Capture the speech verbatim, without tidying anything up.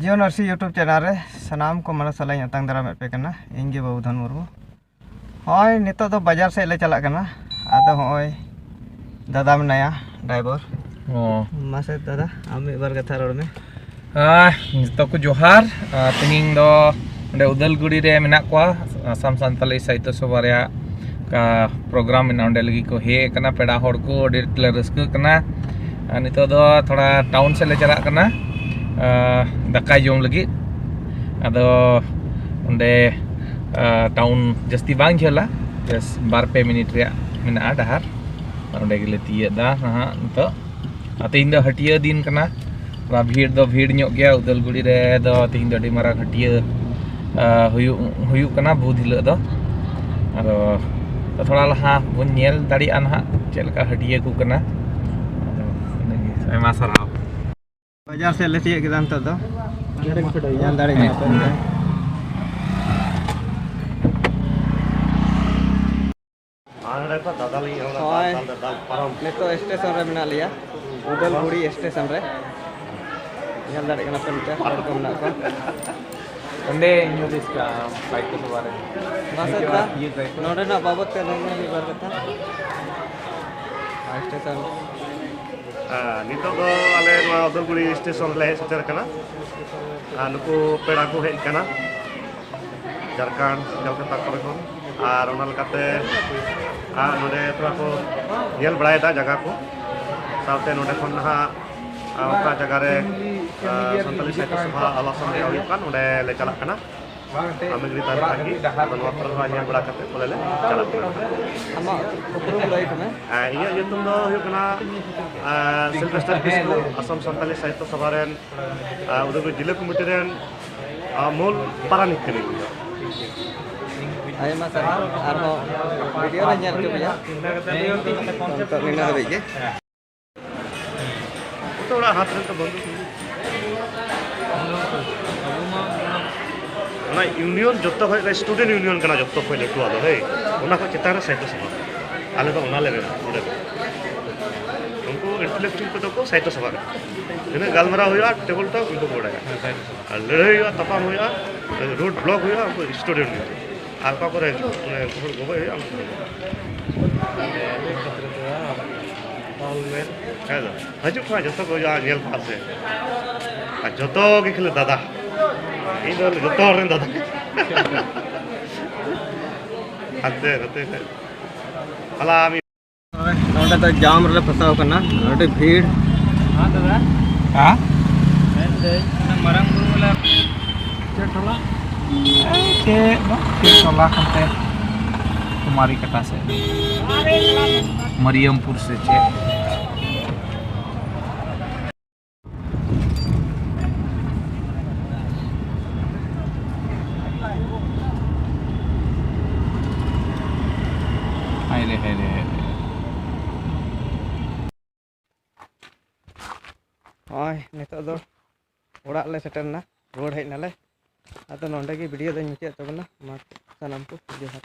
ᱡᱤᱭᱚᱱ ᱟᱹᱨᱥᱤ YouTube channel ᱨᱮ ᱥᱟᱱᱟᱢ ᱠᱚ ᱢᱟᱱᱚᱛ ᱥᱟᱞᱟᱜ ᱤᱧ ᱟᱛᱟᱝ ᱫᱟᱨᱟᱢᱮᱫ ᱯᱮ ᱠᱟᱱᱟ᱾ ᱤᱧ ᱜᱮ ᱵᱟᱹᱵᱩ ᱫᱷᱚᱱ ᱢᱩᱨᱢᱩ᱾ ᱦᱳᱭ, ᱱᱤᱛᱚᱜ ᱫᱚ ᱵᱟᱡᱟᱨ ᱥᱮᱫ ᱞᱮ ᱪᱟᱞᱟᱜ ᱠᱟᱱᱟ᱾ ᱟᱫᱚ ᱦᱚᱸᱜᱼᱚᱭ ᱫᱟᱫᱟ ᱢᱮᱱᱟᱭᱟ, ᱰᱨᱟᱭᱵᱷᱟᱨ᱾ ᱚ᱾ ᱢᱟᱥᱮ ᱫᱟᱫᱟ, ᱟᱢ ᱢᱤᱫ ᱵᱟᱨ ᱠᱟᱛᱷᱟ ᱨᱚᱲ ᱢᱮ᱾ ᱟᱸ, ᱡᱚᱛᱚ ᱠᱚ ᱡᱚᱦᱟᱨ᱾ ᱟᱸ, ᱛᱤᱦᱤᱧ ᱫᱚ ᱚᱸᱰᱮ ᱩᱫᱟᱞᱜᱩᱲᱤ ᱨᱮ ᱢᱮᱱᱟᱜ ᱠᱚᱣᱟ, ᱟᱥᱟᱢ ᱥᱟᱱᱛᱟᱞᱤ ᱥᱟᱦᱤᱛᱛᱚ ᱥᱚᱵᱷᱟ ᱨᱮᱭᱟᱜ ᱚᱠᱟ program ᱢᱮᱱᱟᱜᱼᱟ, ᱚᱸᱰᱮ ᱞᱟᱹᱜᱤᱫ ᱠᱚ ᱦᱮᱡ ᱟᱠᱟᱱᱟ ᱯᱮᱲᱟ ᱦᱚᱲ ᱠᱚ᱾ ᱟᱹᱰᱤ ᱟᱸᱴ ᱞᱮ ᱨᱟᱹᱥᱠᱟᱹᱜ ᱠᱟᱱᱟ᱾ ᱟᱨ ᱱᱤᱛᱚᱜ ᱫᱚ ᱛᱷᱚᱲᱟ ᱴᱟᱣᱩᱱ ᱥᱮᱫ ᱞᱮ ᱪᱟᱞᱟᱜ ᱠᱟᱱᱟ, ᱟᱸ, ᱫᱟᱠᱟ ᱡᱚᱢ ᱞᱟᱹᱜᱤᱫ᱾ ᱟᱫᱚ ᱚᱸᱰᱮ, ᱟᱸ, ᱴᱟᱣᱩᱱ ᱡᱟᱹᱥᱛᱤ ᱵᱟᱝ ᱡᱷᱟᱹᱞᱟ, just ᱵᱟᱨ ᱯᱮ ᱢᱤᱱᱤᱴ ᱨᱮᱭᱟᱜ ᱢᱮᱱᱟᱜᱼᱟ ᱰᱟᱦᱟᱨ᱾ ᱟᱨ ᱚᱸᱰᱮ ᱜᱮᱞᱮ ᱛᱤᱭᱟᱹᱜ ᱮᱫᱟ ᱱᱟᱦᱟᱜ ᱱᱤᱛᱚᱜ᱾ ᱟᱨ ᱛᱮᱦᱮᱧ ᱫᱚ ᱦᱟᱹᱴᱭᱟᱹ ᱫᱤᱱ ᱠᱟᱱᱟ, ᱛᱷᱚᱲᱟ ᱵᱷᱤᱲ ᱫᱚ ᱵᱷᱤᱲ ᱧᱚᱜ ᱜᱮᱭᱟ᱾ ᱩᱫᱟᱞᱜᱩᱲᱤ ᱨᱮ ᱫᱚ ᱛᱮᱦᱮᱧ ᱫᱚ ᱟᱹᱰᱤ ᱢᱟᱨᱟᱝ ᱦᱟᱹᱴᱭᱟᱹ, ᱟᱸ, ᱦᱩᱭᱩᱜ, ᱦᱩᱭᱩᱜ ᱠᱟᱱᱟ ᱵᱩᱫᱷ ᱦᱤᱞᱳᱜ ᱫᱚ᱾ ᱟᱫᱚ ᱛᱷᱚᱲᱟ ᱞᱟᱦᱟ ᱵᱚᱱ ᱧᱮᱞ ᱫᱟᱲᱮᱭᱟᱜᱼᱟ ᱱᱟᱦᱟᱜ ᱪᱮᱫ ᱞᱮᱠᱟ ᱦᱟᱹᱴᱭᱟᱹ ᱠᱚ ᱠᱟᱱᱟ᱾ ᱟᱫᱚ ᱤᱱᱟᱹᱜᱮ, ᱟᱭᱢᱟ ᱥᱟᱨᱦᱟᱣ᱾ ᱵᱟᱡᱟᱨ ᱥᱮᱫ ᱞᱮ ᱛᱤᱭᱳᱜ ᱠᱮᱫᱟ ᱱᱤᱛᱚᱜ ᱫᱚ᱾ ᱧᱮᱞ ᱫᱟᱲᱮᱭᱟᱜ ᱠᱟᱱᱟ ᱯᱮ ᱱᱚᱰᱮ᱾ ᱱᱚᱜᱼᱚᱭ ᱱᱤᱛᱚᱜ ᱥᱴᱮᱥᱚᱱ ᱨᱮ ᱢᱮᱱᱟᱜ ᱞᱮᱭᱟ, ᱩᱫᱟᱞᱜᱩᱲᱤ ᱥᱴᱮᱥᱚᱱ ᱨᱮ᱾ ᱧᱮᱞ ᱫᱟᱲᱮᱭᱟᱜ ᱠᱟᱱᱟ ᱯᱮ ᱱᱚᱛᱮ ᱦᱚᱲ ᱠᱚ ᱢᱮᱱᱟᱜ ᱠᱚᱣᱟ᱾ ᱚᱸᱰᱮ ᱤᱧ ᱦᱩᱫᱤᱥ ᱠᱟᱜᱼᱟ, ᱵᱟᱭᱤᱠ ᱠᱚ ᱥᱟᱣᱟᱨ ᱨᱮ᱾ ᱢᱟᱥᱮ ᱫᱟ, ᱱᱚᱰᱮᱱᱟᱜ ᱵᱟᱵᱚᱫ ᱛᱮ ᱞᱟᱹᱭ ᱢᱮ ᱢᱤᱫ ᱵᱟᱨ ᱠᱟᱛᱷᱟ᱾ ᱥᱴᱮᱥᱚᱱ᱾ ᱦᱮᱸ, ᱱᱤᱛᱚᱜ ᱫᱚ ᱟᱞᱮ ᱱᱚᱣᱟ ᱩᱫᱟᱞᱜᱩᱲᱤ ᱥᱴᱮᱥᱚᱱ ᱨᱮᱞᱮ ᱦᱮᱡ ᱥᱮᱴᱮᱨ ᱟᱠᱟᱱᱟ᱾ ᱟᱨ ᱱᱩᱠᱩ ᱯᱮᱲᱟ ᱠᱚ ᱦᱮᱡ ᱟᱠᱟᱱᱟ ᱡᱷᱟᱲᱠᱷᱚᱸᱰ, ᱠᱟᱞᱠᱟᱛᱟ ᱠᱚᱨᱮ ᱠᱷᱚᱱ᱾ ᱟᱨ ᱚᱱᱟ ᱞᱮᱠᱟᱛᱮ, ᱟᱨ ᱱᱚᱰᱮ ᱛᱷᱚᱲᱟ ᱠᱚ ᱧᱮᱞ ᱵᱟᱲᱟᱭᱮᱫᱟ ᱡᱟᱭᱜᱟ ᱠᱚ᱾ ᱥᱟᱶᱛᱮ ᱱᱚᱰᱮ ᱠᱷᱚᱱ ᱱᱟᱦᱟᱜ, ᱟᱨ ᱚᱠᱟ ᱡᱟᱭᱜᱟ ᱨᱮ, ᱟᱨ ᱥᱟᱱᱛᱟᱞᱤ ᱥᱟᱦᱤᱛᱛᱚ ᱥᱚᱵᱷᱟ ᱟᱞᱟᱥᱚᱱ ᱨᱮᱭᱟᱜ ᱦᱩᱭᱩᱜ ᱠᱟᱱ, ᱚᱸᱰᱮ ᱞᱮ ᱪᱟᱞᱟᱜ ᱠᱟᱱᱟ᱾ ᱟᱢ ᱜᱟᱹᱰᱤ ᱛᱟᱦᱮᱱ ᱠᱷᱟᱱ ᱜᱮ, ᱟᱫᱚ ᱱᱚᱣᱟ ᱠᱚᱨᱮ ᱦᱚᱸ ᱧᱮᱞ ᱵᱟᱲᱟ ᱠᱟᱛᱮ ᱵᱚᱞᱮ ᱞᱮ ᱪᱟᱞᱟᱜ ᱠᱟᱱᱟ᱾ ᱟᱢᱟᱜ ᱩᱯᱨᱩᱢ ᱞᱟᱹᱭ ᱛᱟᱢᱮ᱾ ᱟᱨ ᱤᱧᱟᱹᱜ ᱧᱩᱛᱩᱢ ᱫᱚ ᱦᱩᱭᱩᱜ ᱠᱟᱱᱟ, ᱟᱨ, ᱥᱤᱞᱵᱷᱮᱥᱴᱟᱨ ᱠᱤᱥᱠᱩ, ᱟᱥᱟᱢ ᱥᱟᱱᱛᱟᱞᱤ ᱥᱟᱦᱤᱛᱛᱚ ᱥᱚᱵᱷᱟ ᱨᱮᱱ, ᱟᱨ, ᱩᱫᱚᱭᱯᱩᱨ ᱡᱮᱞᱟ ᱠᱚᱢᱤᱴᱤ ᱨᱮᱱ, ᱟᱨ, ᱢᱩᱞ ᱯᱟᱨᱟᱱᱤᱠ ᱠᱟᱹᱱᱟᱹᱧ ᱤᱧ ᱫᱚ᱾ ᱟᱭᱢᱟ ᱥᱟᱨᱦᱟᱣ᱾ ᱟᱨᱦᱚᱸ ᱵᱷᱤᱰᱤᱭᱳ ᱨᱮ ᱧᱮᱞ ᱦᱚᱪᱚ ᱯᱮᱭᱟ᱾ ᱱᱤᱛᱚᱜ ᱱᱤᱱᱟᱹᱜ ᱦᱟᱹᱵᱤᱡ ᱜᱮ᱾ ᱡᱚᱛᱚ ᱦᱚᱲᱟᱜ ᱦᱟᱛ ᱨᱮ ᱛᱚ ᱵᱚᱱᱫᱩᱠ ᱢᱮᱱᱟᱜᱼᱟ᱾ ᱚᱱᱟ ᱤᱭᱩᱱᱤᱭᱚᱱ ᱡᱚᱛᱚ ᱠᱷᱚᱡ, student union ᱠᱟᱱᱟ ᱡᱚᱛᱚ ᱠᱷᱚᱡ ᱞᱟᱹᱴᱩᱣᱟᱜ ᱫᱚ, ᱦᱳᱭ᱾ ᱚᱱᱟ ᱠᱷᱚᱡ ᱪᱮᱛᱟᱱ ᱨᱮ ᱥᱟᱦᱤᱛᱛᱚ ᱥᱚᱵᱷᱟ᱾ ᱟᱞᱮ ᱫᱚ ᱚᱱᱟ ᱞᱮ ᱢᱮᱱᱟ ᱱᱚᱰᱮ ᱫᱚ᱾ ᱩᱱᱠᱩ ᱤᱞᱮᱠᱴᱨᱤᱠ ᱠᱚᱫᱚ ᱠᱚ ᱥᱟᱭᱤᱰ ᱨᱮ ᱥᱟᱵᱟ᱾ ᱛᱤᱱᱟᱹᱜ ᱜᱟᱞᱢᱟᱨᱟᱣ ᱦᱩᱭᱩᱜᱼᱟ, ᱴᱮᱵᱤᱞ ᱴᱚᱠ, ᱩᱱᱠᱩ ᱠᱚ ᱵᱟᱲᱟᱭᱟ᱾ ᱟᱨ ᱞᱟᱹᱲᱦᱟᱹᱭ ᱦᱩᱭᱩᱜᱼᱟ, ᱛᱟᱯᱟᱢ ᱦᱩᱭᱩᱜᱼᱟ, ᱨᱳᱰ ᱵᱞᱚᱠ ᱦᱩᱭᱩᱜᱼᱟ, ᱩᱱᱠᱩ ᱥᱴᱩᱰᱮᱱᱴ ᱜᱮ᱾ ᱟᱨ ᱚᱠᱟ ᱠᱚᱨᱮ ᱢᱟᱱᱮ ᱦᱚᱲ ᱜᱚᱜᱚᱡ ᱦᱩᱭᱩᱜᱼᱟ, ᱩᱱᱠᱩ ᱠᱚ ᱵᱟᱲᱟᱭᱟ᱾ ᱦᱮᱸ ᱫᱚ᱾ ᱦᱤᱡᱩᱜ ᱠᱟᱱᱟ ᱡᱚᱛᱚ ᱠᱚ ᱧᱮᱞ ᱠᱚᱣᱟ ᱥᱮ᱾ ᱟᱨ ᱡᱚᱛᱚ ᱜᱮ ᱠᱷᱟᱹᱞᱤ ᱫᱟᱫᱟ᱾ ᱤᱧ ᱫᱚ ᱡᱚᱛᱚ ᱦᱚᱲ ᱨᱮᱱ ᱫᱟᱫᱟ᱾ ᱦᱟᱱᱛᱮ ᱱᱟᱛᱮ ᱠᱷᱚᱡ᱾ ᱦᱚᱞᱟ ᱢᱤᱫ ᱱᱚᱰᱮ ᱫᱚ ᱡᱟᱢ ᱨᱮᱞᱮ ᱯᱷᱟᱸᱥᱟᱣ ᱠᱟᱱᱟ, ᱟᱹᱰᱤ ᱵᱷᱤᱲ᱾ ᱦᱮᱸ ᱫᱟᱫᱟ᱾ ᱦᱮᱸ? ᱢᱮᱱᱫᱟᱹᱧ, ᱚᱱᱟ ᱢᱟᱨᱟᱝ ᱵᱩᱨᱩ ᱢᱮᱞᱟ ᱪᱮᱫ ᱴᱚᱞᱟ? ᱮᱭ ᱪᱮᱫ ᱵᱟᱝ, ᱪᱮᱫ ᱴᱚᱞᱟ ᱠᱟᱱᱛᱮ, ᱠᱩᱢᱟᱨᱤ ᱠᱟᱴᱟ ᱥᱮᱫ, ᱢᱟᱨᱤᱭᱟᱢᱯᱩᱨ ᱥᱮ ᱪᱮᱫ? ᱦᱟᱭ ᱨᱮ, ᱦᱟᱭ ᱨᱮ, ᱦᱟᱭ ᱨᱮ᱾ ᱱᱚᱜᱼᱚᱭ ᱱᱤᱛᱚᱜ ᱫᱚ ᱚᱲᱟᱜ ᱞᱮ ᱥᱮᱴᱮᱨ ᱮᱱᱟ, ᱨᱩᱣᱟᱹᱲ ᱦᱮᱡ ᱱᱟᱞᱮ᱾ ᱟᱫᱚ ᱱᱚᱰᱮ ᱜᱮ ᱵᱷᱤᱰᱤᱭᱳ ᱫᱚᱧ ᱢᱩᱪᱟᱹᱫ ᱛᱟᱵᱚᱱᱟ᱾ ᱢᱟ ᱥᱟᱱᱟᱢ ᱠᱚ ᱡᱚᱦᱟᱨ᱾